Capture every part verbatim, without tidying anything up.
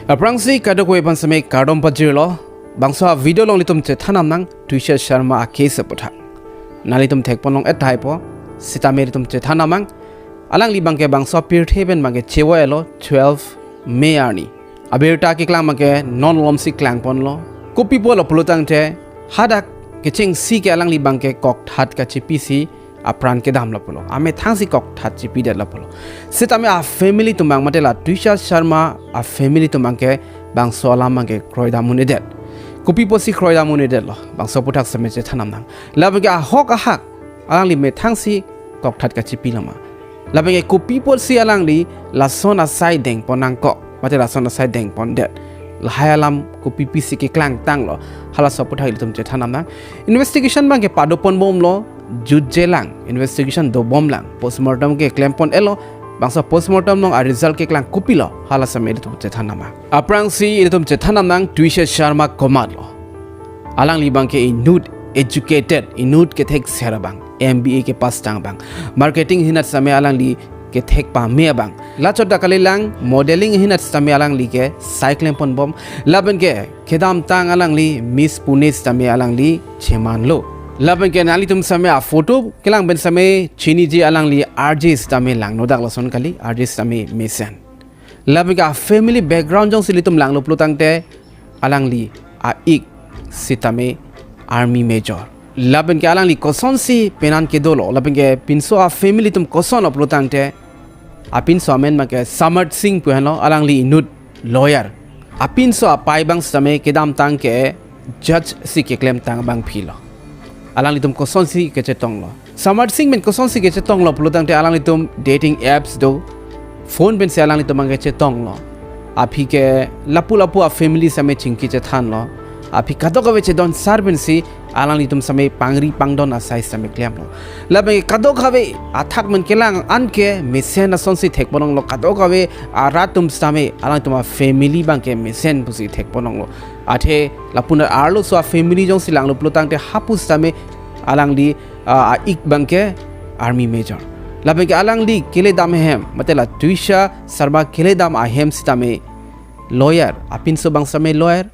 Aphrangsi kadokave aphan seme kardom pajirlo. Bangso a-video along ilitum chethan damnang Twisha Sharma a-case aputhak. Nanglitum thekponlong-et tahai po, sitame ilitum chethan damnang. Alangli abangke bangso pirthe pen abangke chevoilo twelve May arni. Abirta keklang abangke non malomsi klangponlo. Kopi apotlo pulotangte, hadak kechengsi ke alangli abangke kokthat kachipisi apran kedamlo pulo. Amethangsi kokthat chipidetlo pulo. Sitame a-family atum abang mate la Twisha Sharma a-family atum abangke bangso alam abangke kroidam un-edet. Kopi apotsi kroidam un-edetlo, bangso aputhak seme chethan damnang. Lapenke ahok ahak alangli methangsi kokthat kachipilo ma? Lapenke kopi apotsi alangli lason asai dengpon nangkok, mate lason asai dengpondet? Lahai alam kopipisi keklangtanglo, halaso aputhak ilitum chethan damnang. Investigation abangke padoponbomlo, jutjelang, investigation dobomlang, postmortem ke klempon-etlo, bangso postmortem along a-result keklang kopilo, hala seme ilitum chethan damnang. Aphrangsi ilitum chethan damnang Twisha Sharma komatlo. Alangli abangke inut educated, inut kethekser abang, M B A kepass tang abang. Marketing ahinat sitame alangli kethek pame abang. Lachot ta kalilang, modeling ahinat sitame alangli ke sai klemponbom. Lapenke kedamtang alangli Miss Pune sitame alangli chemanlo. Lapenke nanglitum seme a-photo kelang pen seme chiniji, alangli R J sitame langnodak lason kali, R J sitame mesen. Lapenke a-family background jongsi ilitum langlo pulotangte, alangli a-ik sitame army major. Lapenke alangli kosonsi penan kedolo, lapenke pinso a-family atum kosonlo pulotangte, apinso amen abangke Samrat Singh pu henlo, alangli inut lawyer. Apinso apei abang sitame kedamtang ke judge si keklemtang abangphilo. Alanglitum kosonsi kechetonglo? Samrat Singh pen kosonsi kechetonglo pulotangte, alanglitum dating apps do, phone pensi alanglitum abangke chetonglo. Aphi ke lapu lapu a-family sitame chingki chethanlo. Aphi kadokave chedonsar pensi alanglitum sitame pangri pangdon asai sitame klemlo. Lapenke kadokave athak men kelang anke mesen asonsi thekponlonglo, kadokave arat atum sitame alangtum a-family abangke mesen pusi thekponlonglo. Athe lapu-an arloso a-family jongsi langlo pulotangte hapu sitame alangli, ah, a-ik abangke army major. Lapenke alangli keledam ahem, mate la Twisha Sharma keledam ahem sitame lawyer, apinso abang sitame lawyer.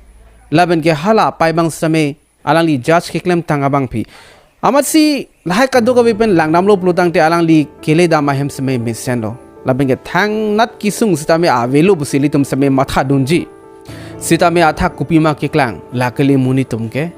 Lapenke hala apei abang sitame alangli judge keklemtang abangpi. Amatsi lahai kadokave pen langdamlo pulotangte alangli keledam ahem sitame mesenlo. Lapenke thangnat kesung sitame avelo pusi ilitum sitame mathadunji. Sitame athak kopima keklang, la kali monit atum ke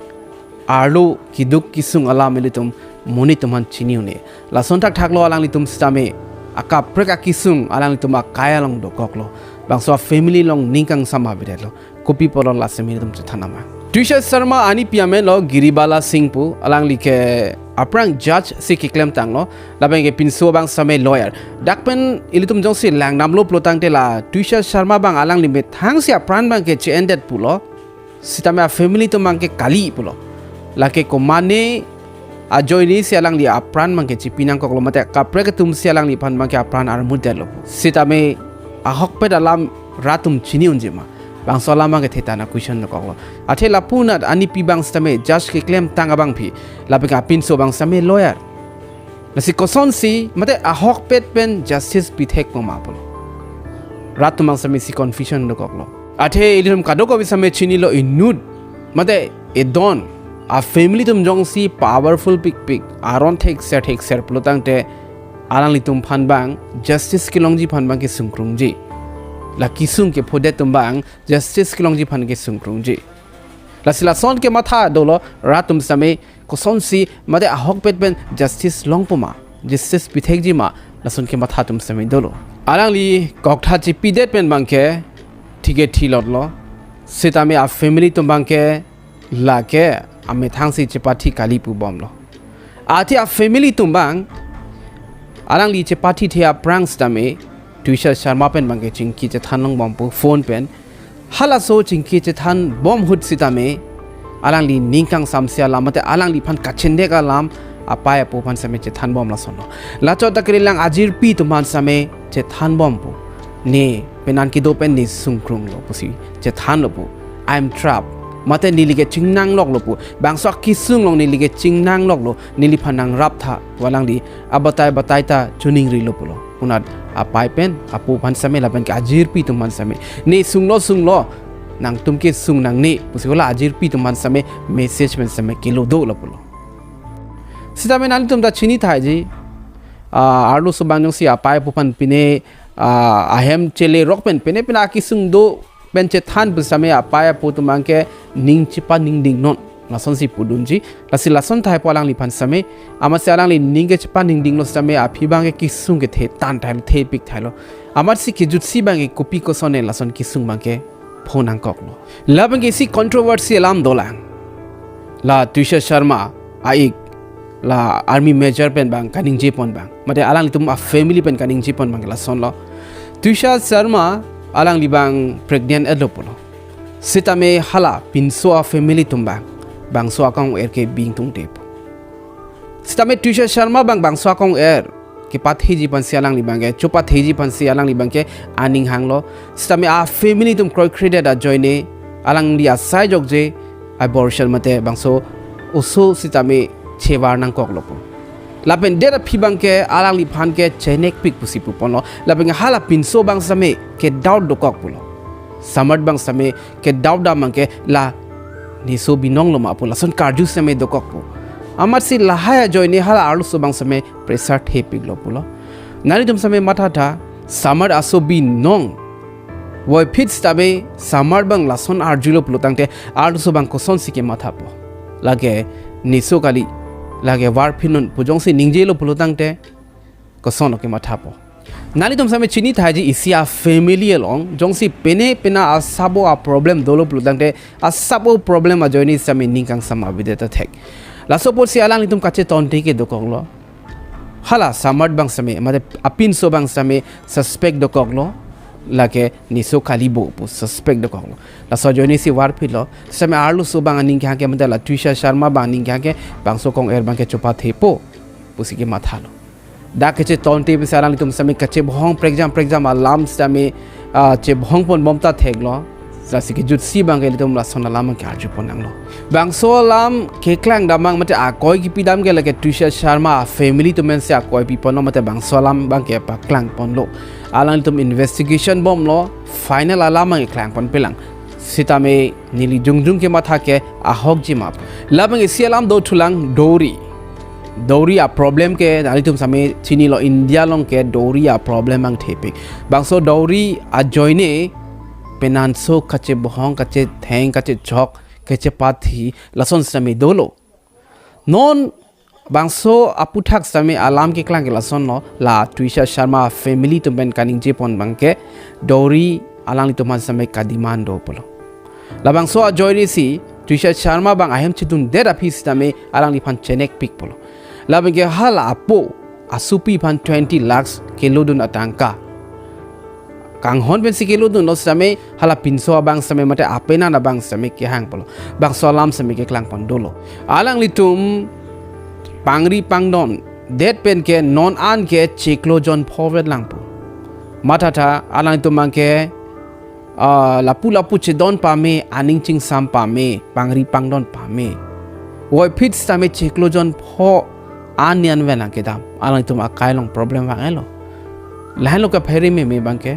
arlo keduk kesung alam ilitum monit atum aphan chini un-e. Lason thakthaklo alanglitum sitame akaprek akesung alanglitum akai along dokoklo. Bangso a-family along ning kangsam avedetlo. Kopi apotlo la seme ilitum chethan damnang. Twisha Sharma anipi amenlo Giribala Singh pu, alangli ke aphrang judge si keklemtanglo, lapenke pinso abang sitame lawyer. Dak pen ilitum jongsi langdamlo pulotangte la Twisha Sharma abang alangli methangsi apran abangke che-endet pulo. Sitame a-family atum abangke kali pulo. Lake komane ajoinesi alangli apran abangke chipi nangkoklo, mate kaprek atumsi alangliphan abangke apran armutdetlo pu. Sitame ahokpet alam rat atum chini unji ma? Bangso alam abangke thetan a-question dokoklo. Athe lapu-an anipi abang sitame judge keklemtang abangpi, lapenke apinso abang sitame lawyer. Lasi kosonsi, mate ahokpet pen justice pithekpo ma pulo? Rat atum abang sitame isi confusion dokoklo. Athe ilitum kadokave sitame chinilo, inut, mate edon a-family atum jongsi powerful pikpik, aron thekser thekser pulotangte alanglitum aphan abang justice kelongji aphan abangke sungkrungji. La kesung kephodet atum abang justice kelongji aphan ke sungkrungji. Lasi lason kematha dolo, rat atum sitame kosonsi mate ahokpet pen justice longpo ma, justice pithekji ma, lason kematha atum sitame dolo. Alangli kokthat chipidet pen abangke thike thilotlo. Sitame a-family atum abangke lake amethangsi chepathi kali pubomlo. Athe a-family atum abang alangli chepathithe aphrang sitame Twisha Sharma pen abangke chingki chethan longbom pu phone pen. Halaso chingki chethanbom ahut sitame alangli ning kangsamse alam, mate alangliphan kachingdek alam apei apo aphan sitame chethanbom lasonlo. Lachot ta kalilang, ajirpi atum aphan sitame chethanbom pu. Ne penan kedo pen ne sungkrunglo pusi chethanlo pu. "I am trapped." Mate neli ke chingnangloklo pu. Bangso akesung along neli ke chingnangloklo. Neliphan nangraptha pu alangli abatai batai ta choningrilo pulo. Punat Apei pen apo aphan sitame lapen ke ajirpi atum aphan sitame, ne sunglo sunglo, nangtum ke sung nangne pusi hala ajirpi atum aphan sitame message pen sitame kelo dolo pulo. Sitame nanglitum ta chini tahai ji, ah, arloso abang jongsi apei apo aphan pine, ah, ahem chelerok pen pine pine akesung do pen chethan pu sitame apei apo atum abang ke ning chepaningdingnon, lasonsi pudunji. Lasi lason tahai pu alangliphan sitame, amatsi alangli ning ke chepaningdinglo sitame aphi abang ke kesung kethe tan thailo, thepik thailo. Amatsi kejutsi abang ke kopi koson ne lason kesung abang ke pho nangkoklo. Lapen ke isi controversy alam dolang. La Tushar Sharma a-ik, la army major pen abang kaningje pon abang, mate alanglitum a-family pen kaningje pon abang ke lasonlo. Tushar Sharma alangli abang pregnant etlo pulo. Sitame hala pinso a-family atum abang bangso akong-er ke bingtung tepo. Sitame Tushar Sharma abang bangso akong-er kepatheji aphansi alangli abang ke, chopatheji aphansi alangli abang ke aning hanglo. Sitame a-family atum kroikredet ajoine alangli asai jokje abortion mate bangso oso sitame chevar nangkoklo pu. Lapen det aphi abang ke alangliphan ke chenekpik pusi puponlo. Lapen hala pinso abang sitame ke doubt dokok pulo. Samrat abang sitame ke doubt dam abang ke la neso binong lo ma pu lason karju sitame dokok pu. Amatsi lahai ajoine hala arloso abang sitame pressure thepiklo pulo. Nanglitum sitame mathatha, samrat aso binong. Voiphit sitame samrat abang lason arjulo pulo tangte arloso abang kosonsi kemathapo? Lake neso kali, lake varphinon pu jongsi ningjelo pulo tangte kosonlo kemathapo? Nanglitum sitame chini tahai ji, isi a-family along jongsi pine pine asabo a-problem dolo pulo tangte asabo problem ajoine sitame ning kangsam avedet ta thek. Laso apotsi alanglitum kachetonte ke dokoklo. Hala samrat abang sitame, mate apinso abang sitame suspect dokoklo. Lake neso kalibo pu suspect dokoklo. Laso ajoine si varphilo. Sitame arloso abang aning kehang ke mate la Tushar Sharma abang aning kehang ke bangso akong-er abang ke chopathepo pusi kemathalo. Dak kachetonte pensi alanglitum sitame kachebohong prekjam prekjam alam sitame, ah, chebohong ponbom ta theklo. Lasi kejutsi abang ke ilitum lason alam abang ke arju pon nanglo. Bangso alam keklang dam abang mate akoi kipi dam ke lake Tushar Sharma family atum pensi akoi piponlo mate bangso alam abang ke paklang ponlo. Alanglitum investigation bomlo, final alam abang keklang ponpelang. Sitame neli jongjong kematha ke ahokji ma pu. Labang isi alam dothulang dowry. Dowry a-problem ke nanglitum sitame chinilo, India along ke dowry a-problem abang thepik. Bangso dowry ajoine penanso kachebohong, kachetheng, kachechok, kachepathi, lason sitame dolo. Non bangso aputhak sitame alam keklang ke lasonlo, la Tushar Sharma family atum pen kaningje pon abang ke dowry alanglitum aphan sitame ka-demand do pulo. Labangso ajoine si Tushar Sharma abang ahem chedundet aphi sitame alangliphan chenekpik pulo. Labang ke hala apo asopi aphan twenty lakhs kelodun atangka kanghon pensi kelodunlo sitame hala pinso abang sitame mate apenan abang sitame kehang pulo. Bangso alam sitame keklang pon dolo. Alanglitum pangri pangdon det pen ke non an ke chiklo jon pho vet lang pu. Mathatha alanglitum abang ke, ah, lapu lapu chedon pame, aning chingsam pame, pangri pangdon pame. Voiphit sitame chiklo jon pho an nian ven lang kedam. Alanglitum akai along problem vang-etlo. Lahenlo kaphere meme abang ke.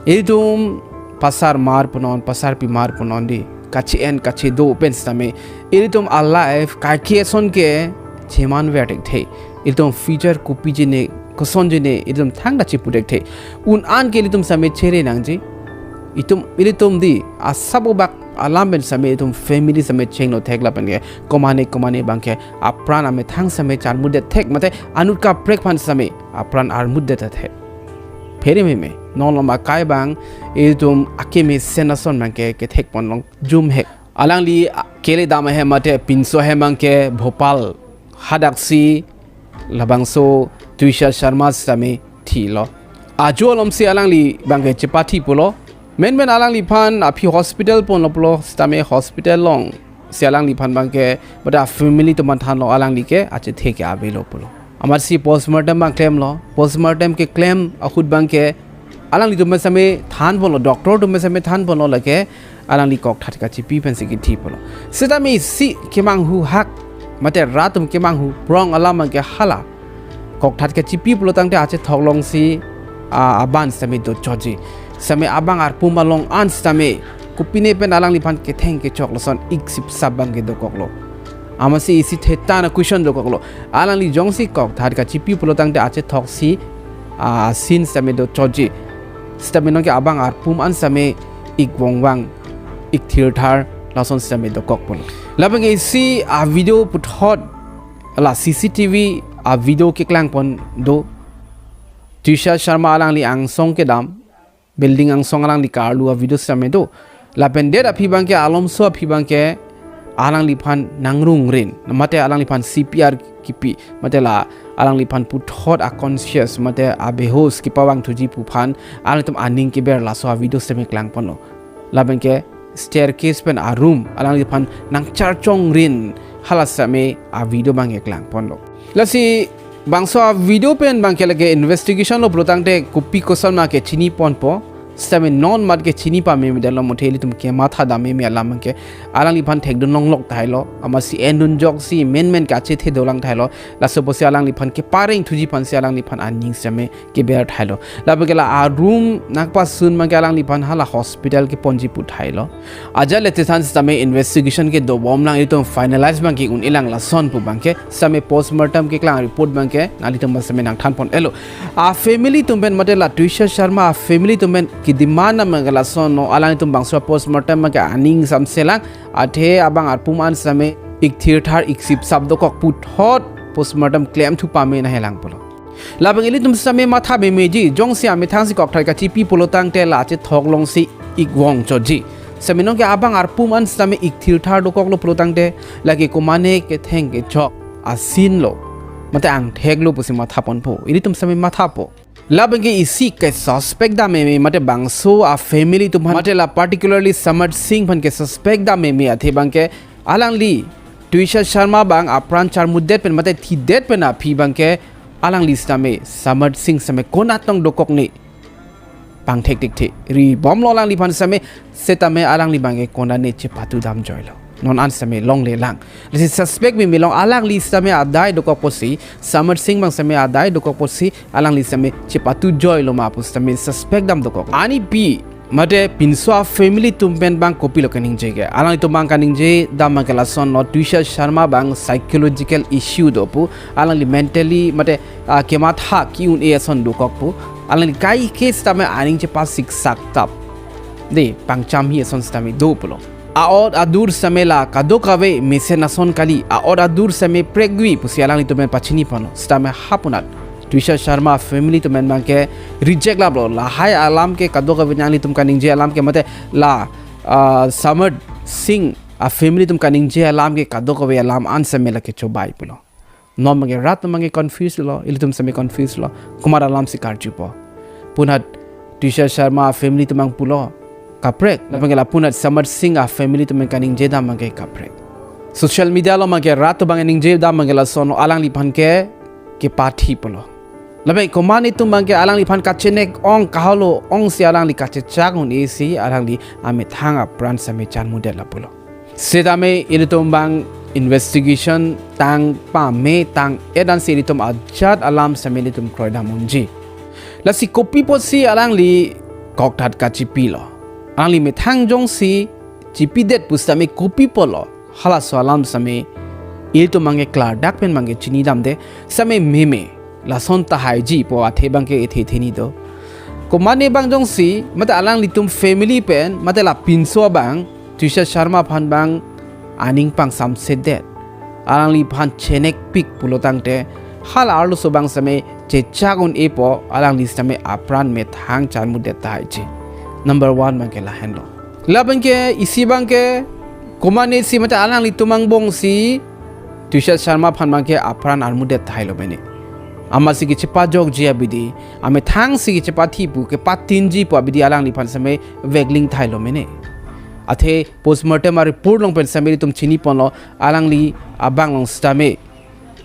Ilitum pasar mar punon, pasarpi mar punon di. Kache-en kachedo pen sitame ilitum a-life kaike ason ke cheman ver thekthe. Ilitum future kopiji ne, kosonji ne, ilitum thangta chepu thekthe. Un an ke ilitum sitame chere nangji. Itum, ilitum di asap obak alam pen sitame itum family sitame chenglo thek lapen ke komane komane abang ke apran amethang sitame charmutdet thek mate anut kaprek aphan sitame apran armutdet thek. Phere meme, non lom akai abang itum akemesen ason abang ke kethek pon long jum hek. Alangli kele dam ahem mate pinso ahem abang ke Bhopal hadaksi labangso Tushar Sharma sitame thilo. Ajo alom si alangli abang ke chepathi pulo. Menmen alangliphan aphi hospital ponlo pulo, sitame hospital along si alangliphan abang ke bada family atum aphan thanlo alangli ke achethe ke avelo pulo. Amatsi postmortem abang klemlo, postmortem keklem ahut abang ke alanglitum sitame than ponlo, doctor atum sitame than ponlo lake alangli kokthat kachipi pensi kithi pulo. Sitame isi kemanghu hak mate rat atum kemanghu prong alam abang ke hala kokthat kachipi pulo tangte achethok along si a, aban sitame dochotji. Sitame abang arpum along an sitame kopine pen alangliphan ketheng kechok lason ik sip sap abang ke dokoklo. Amatsi isi thetan a-question dokoklo. Alangli jongsi kokthat kachipi pulo tangte achethok si, a, scene sitame dochotji. Sitame nonke abang arpum an sitame ik vongvang, ik thirthar lason sitame dokok pulo. Lapen ke isi a-video puthot la C C T V a-video keklang pon do. Tushar Sharma alangli angsong kedam, building angsong alangli karlu a-video sitame do. Lapen det aphi abang ke, alomso aphi abang ke, alangliphan nangrungrin, mate alangliphan C P R kipi, mate la alangliphan puthot a-conscious, mate a-behosh kepavang thuji pu aphan, alanglitum aning keber laso a-video sitame klang ponlo. Lapen ke staircase pen a-room alangliphan nangcharchongrin, hala sitame a-video abang ke klang ponlo. Lasi bangso a-video pen abang ke lake investigation lo pulo tangte kopi koson ma ke chini ponpo. Sitame non mat ke chini pamemedetlo, muthe ilitum kematha dam meme alam abang ke alangliphan thekdun longlok tahai lo. Amatsi endun joksi menmen kachethe dolang tahai lo. Laso apotsi alangliphan kepareng thuji aphansi alangliphan aning sitame keber tahai lo. Lapen ke la a-room nangpasun abang ke alangliphan hala hospital keponji pu tahai lo. Ajat le chethan sitame investigation ke dobomlang, ilitum finalize abang ke un-elang lason pu abang ke sitame postmortem keklang report abang ke nanglitum abang sitame nangthan pon-etlo. A-family atum pen mate la Tushar Sharma a-family atum pen kedemand abang ke lasonlo, alanglitum bangso postmortem abang ke aning samselang, athe abang arpum an sitame ik thirthar ik sip sap dokok puthot postmortem klemthu pame nanghelang pulo. Lapen ilitum sitame matha memeji, jongsi amethang si kokthat kachipi pulo tangte la achethok along si ik vongchotji. Sitame nonke abang arpum an sitame ik thirthar dokoklo pulo tangte, lake komane ketheng kechok a-scene lo, mate angthek lo pusi matha ponpo. Ilitum sitame mathapo. Lapen ke isi ke suspect dam meme, mate bangso a-family atum aphan, mate la particularly Samrat Singh aphan ke suspect dam meme athe abang ke alangli Tushar Sharma abang apran charmudet pen mate thidet pen aphi abang ke alangli sitame Samrat Singh sitame konat tong dokok ne pangthek thekthe ri bomlo alangliphan sitame, setame alangli abang ke konat ne chepatu damjoilo. Non an sitame longlelang. Lasi suspect meme along alangli sitame adai dokok apotsi, Samrat Singh abang sitame adai dokok apotsi, alangli sitame chepatu joilo ma pu sitame suspect dam dokok. Anipi mate pinso a-family atum pen abang kopilo kaningje ke? Alanglitum abang kaningje dam abang ke lasonlo, Tushar Sharma abang psychological issue do pu, alangli mentally mate, ah, kematha ki-un-e ason dokok pu, alangli kaike sitame aning chepasiksak tap de pangchamhi ason sitame do pulo. A-ot adur sitame la kadokave mesen ason kali, a-ot adur sitame prekvi pusi alanglitum pen pachini ponlo. Sitame hapunat Tushar Sharma family atum pen abang ke reject laplo. Lahai alam ke kadokave nanglitum kaningje alam ke mate la, ah, Samrat Singh a-family atum kaningje alam ke kadokave alam an sitame la kechobai pulo. Non abang ke rat abang ke confuse lo, ilitum sitame confuse lo. Komat alam si karjupo? Punat Tushar Sharma family atum abang pulo kaprek, lapen ke la punat Samrat Singh a-family atum kaningje dam abang ke kaprek. Social media along abang ke rat abang ningje dam abang ke lasonlo, alangliphan ke kepathi pulo. Lapen komat itum abang ke alangliphan kachenek ong kaholo ong si alangli kachechak un-e si alangli amethang apran sitame charmudet lapulo. Setame ilitum abang investigation tang pame tang-et ansi ilitum ajat alam sitame ilitum kroidam unji. Lasi kopi apotsi alangli kokthat kachipilo? Alangli methang jongsi chipidet pusitame kopi apotlo? Halaso alam sitame ilitum abang ke klardak pen abang ke chinidamde sitame meme. Lason tahaiji pu athe abang ke ethe theni do. Komane abang jongsi mate alanglitum family pen mate la pinso abang Tushar Sharma aphan abang aning pangsamsedet, alangliphan chenekpik pulo tangte, hala arloso abang sitame chechak un-epo, alangli sitame apran methang charmudet tahaiji. Number one abang ke lahenlo. Lapen ke isi abang ke komatne si mate alanglitum angbong si Tushar Sharma aphan abang ke apran armudet tahailo mene. Amatsi kechepajokji abidi, amethang si kechepathi pu kepatinji pu abidi alangliphan sitame vekling tahailo mene. Athe postmortem a-report along pen sitame ilitum chini ponlo, alangli abang along sitame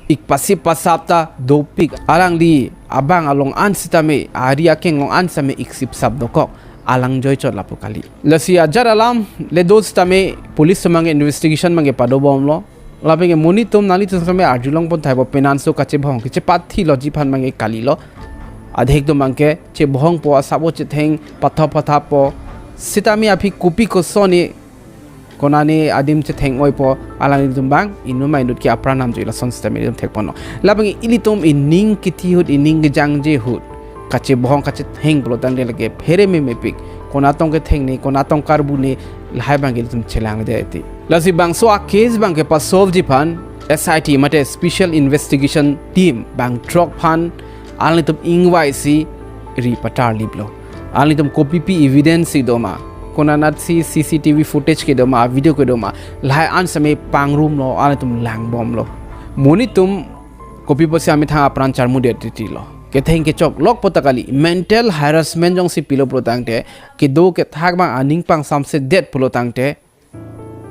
ik pasip pasap ta dopik, alangli abang along an sitame, ari akeng along an sitame ik sip sap dokok, alang joichot lapu kali. Lasi ajat alam le do sitame police atum abang ke investigation abang ke padobomlo. Lapen ke monit atum nanglitum sitame arjulong pon thaipo, penanso kachebhong kechepathiloji aphan abang ke kalilo. Adhek atum abangke chebohongpo, asap o chetheng pathap pathappo. Sitame aphi kopi kosonne konane adim chetheng oipo, alanglitum abang inut ma inut ke apran namjoi, lason sitame ilitum thekponlo. Labang ilitum ining kithi ahut, ining kejangje ahut kachebohong kachetheng pulotangte lake phere memepik. Konatong kethengne, konatong karbune, lahai abangke ilitum chelangledet ti. Lasi bangso a-case abangke pa-solve ji aphan S I T mate Special Investigation Team bang throk aphan alanglitum ingvaisi ri patarliplo. Alanglitum kopipi evidence si doma, konanatsi C C T V footage kedo ma, video kedo ma, lahai an sitame pangrumlo, alanglitum langbomlo. Monit atum kopi pusi amethang apran charmudet titilo. Ketheng kechok lokpo ta kali, mental harassment jongsi pilo pulotangte, kedo kethak abang aning pangsamsedet pulotangte,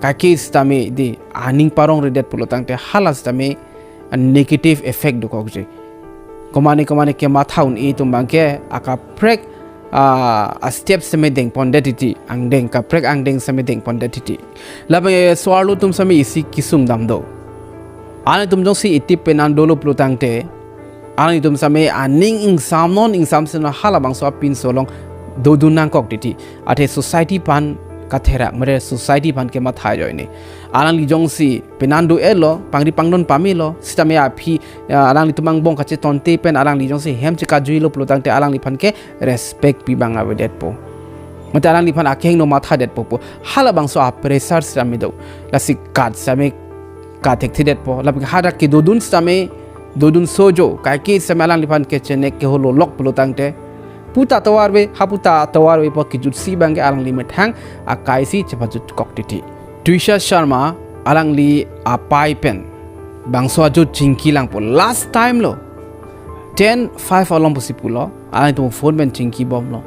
kaike sitame di aning parongredet pulotangte hala sitame a-negative effect dokokji. Komane komane kematha un-e atum abangke akaprek, ah, a-step sitame dengpondet titi, angdeng, kaprek angdeng sitame dengpondet titi. Labang, eh, so-arlo atum sitame isi kesung dam do. Alanglitum jongsi itip penan dolo pulotangte, alanglitum sitame aning ingsamnon ingsamsenon halabangso apinso along dodun nangkok titi. Athe society aphan katherak, mere society aphan kematha ajoine. Alangli jongsi penan do-etlo, pangri pangdon pamelo, sitame aphi, eh, alanglitum angbong kachetonte pen alangli jongsi hem chekajuilo pulotangte alangliphan ke respect pi abang avedetpo. Mate alangliphan akehingno mathadetpo pu. Halabangso a-pressure sitame do. Lasi kat sitame kathekthedetpo. Lapen hadak kedodun sitame dodun sojo. Kaike sitame alangliphan kechenek keholo lok pulotangte, puta tovar ave, ha puta tovar avepo kejutsi abangke alangli methang akaisi chepajutkok titi. Tuisha Sharma alangli apei pen bangso ajo chingki langpo, last time lo, ten five along pusi pulo, alangtum phone pen chingkibomlo.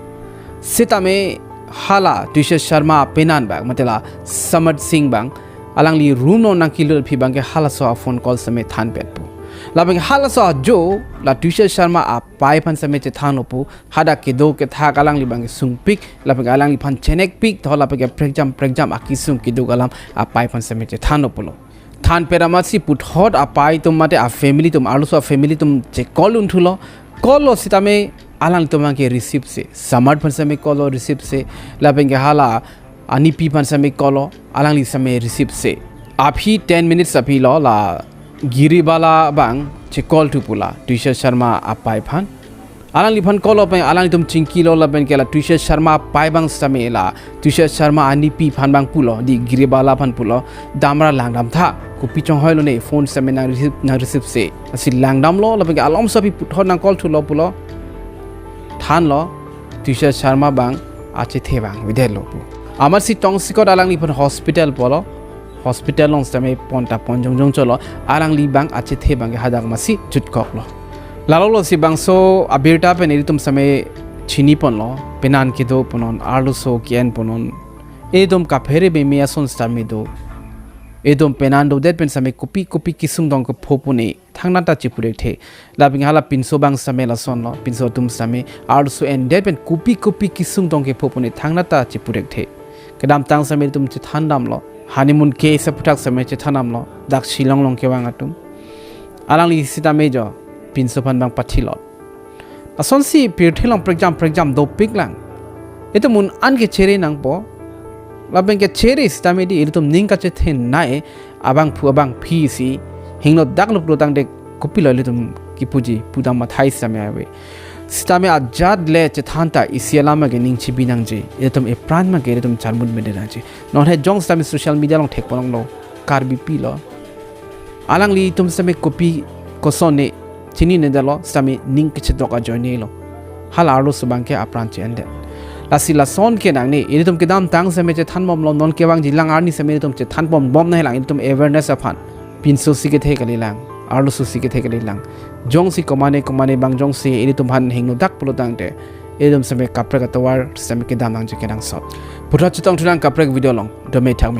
Sitame hala Tuisha Sharma apenan abang, mate la Samrat Singh abang, alangli room along nangkelut aphi abangke halaso a-phone call sitame thanpetpo. Labang halaso ajo la Tuisha Sharma apei aphan sitame chethanlo pu, hadak kedo kethak alangli abangke sungpik, labang alangliphan chenekpik, to labang prekjam prekjam akesung keduk alam apei aphan sitame chethanlo pulo. Thanpet amatsi puthot apei atum mate a-family atum, arloso a-family atum che-call dunthulo. Call lo sitame alanglitum abangke receive se. Samrat aphan sitame call lo, receive se. Labangke hala anipi aphan sitame call lo, alangli sitame receive se. Aphi ten minutes aphi lo la Giribala abang che-call thu pu la Tuisha Sharma apei aphan. Alangliphan call lo pen alanglitum chingkilo, lapenke la Tuisha Sharma apei abang sitame la Tuisha Sharma anipi aphan abang pulo, di Giribala aphan pulo, "Damra langdamtha, kopi chonghoilone, phone sitame nang receive, nang receive se." Lasi langdamlo, lapenke alomso aphi puthot nang call thulo pulo. Thanlo, Tuisha Sharma abang achethe abang avedetlo pu. Amatsi tongsekot alangliphan hospital pulo. Hospital along sitame pon ta pon jongjong cholo, alangli abang achethe abangke hadak amatsi jutkoklo. Lalo lo si bangso abirta pen ilitum sitame chiniponlo, penan kedo punon, arloso ke-en punon. Ilitum kaphere meme ason sitame do. Ilitum penan dodet pen sitame kopi kopi kesung tong kepho pu ne thangnat ta chiputhekthe. Labang hala pinso abang sitame lasonlo, pinso atum sitame arloso endet pen kopi kopi kesung tong kepho pu ne thangnat ta chiputhekthe. Kedamtang sitame ilitum chethandamlo, honeymoon ke-e aphuthak sitame chethandamlo, dak Shillong along kevang atum. Alangli sitame jo pinso aphan abang pathilot. Lasonsi pirthe along prekjam prekjam dopiklang. Itum un-an ke chere nangpo. Labangke chere sitame di ilitum ning kachethenei abangphu abangphi si hingno daklo pulotangte kopilo ilitum kepuji, pudam mathai sitame ave. Sitame ajat le chethan ta isi alam ke ning chibi nangji. Ilitum epran abangke ilitum charmut mede nangji. Non he jong sitame social media along thekponlonglo, Karbipi lo. Alanglitum sitame kopi kosonne chininedetlo, sitame ning kechedok ajoinelo. Hala arloso abangke apran che-endet. Lasi lason ke nangne, ilitum kedamtang sitame chethanbomlo, non kevangji lang arni sitame ilitum chethanbom bom nangjilang, ilitum awareness aphan. Pinso si kethe kalilang, arloso si kethe kalilang. Jongsi komane komane abang jongsi ilitum aphan hingno dak pulotangte, ilitum sitame kaprek atovar sitame kedam nangji kenangsot. Puthot chetong thunang kaprek video along, dome thakme.